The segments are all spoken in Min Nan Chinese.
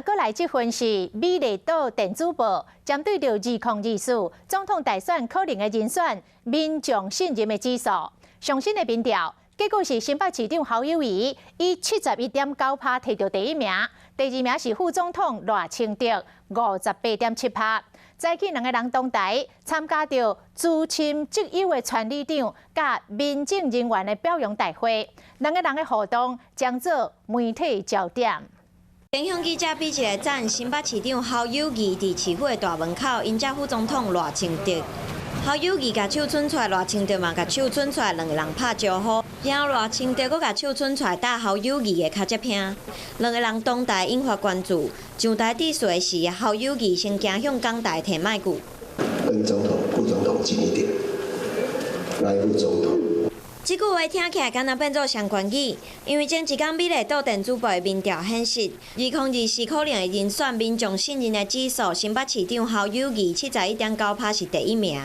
閣來這份是美麗島電子報，針對著2024總統大選可能的人選，民眾信任的指數，上新的民調結果是新北市長侯友宜以71.9趴提著第一名，第二名是副總統賴清德58.7趴。早起兩个人同台參加著資深績優的村里長佮民政人員的表揚大會，兩个人的互動將做媒體焦點。連向記者比一个讚，新北市長侯友宜佇市府的大門口迎接副總統賴清德。侯友宜共手伸出來，賴清德嘛共手伸出來，兩个人拍招呼。然後賴清德閣共手伸出來搭侯友宜的跤脊鉎，兩个人同台引發關注。上台致辭時，侯友宜先行向講台提麥克。跟總統、副總統近一點，來副總統。這句話聽起來敢若變做雙關語，因為前一工美麗島電子報的民調顯示，2024可能的人選民眾信任的指數，新北市長侯友宜71.9趴是第一名，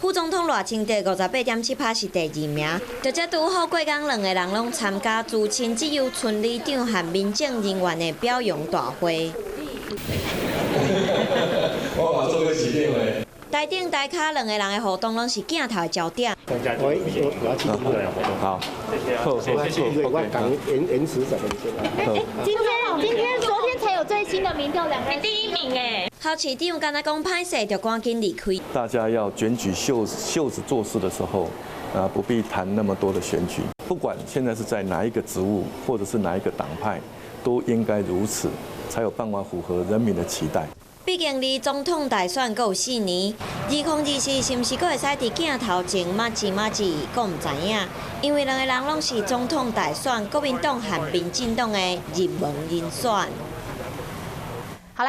副總統賴清德58.7趴是第二名。就這拄好過工兩个人攏參加資深績優村里長和民政人員的表揚大會。我嘛做過市長的。台頂台跤兩個人的互動攏是鏡頭的焦點。好，好，謝謝。我講延遲10分鐘。今天、今天、昨天才有最新的民調，兩個人第一名哎。侯市長敢若講歹勢，就趕緊離開。大家要捲起袖子做事的時候，啊，不必談那麼多的選舉。不管現在是在哪一個職務，或者是哪一個黨派，都應該如此，才有辦法符合人民的期待。畢竟離總統大選閣有4年，2024是毋是閣會使佇鏡頭前抹字抹字，閣毋知影。因為兩个人攏是總統大選國民黨和民進黨的熱門人選。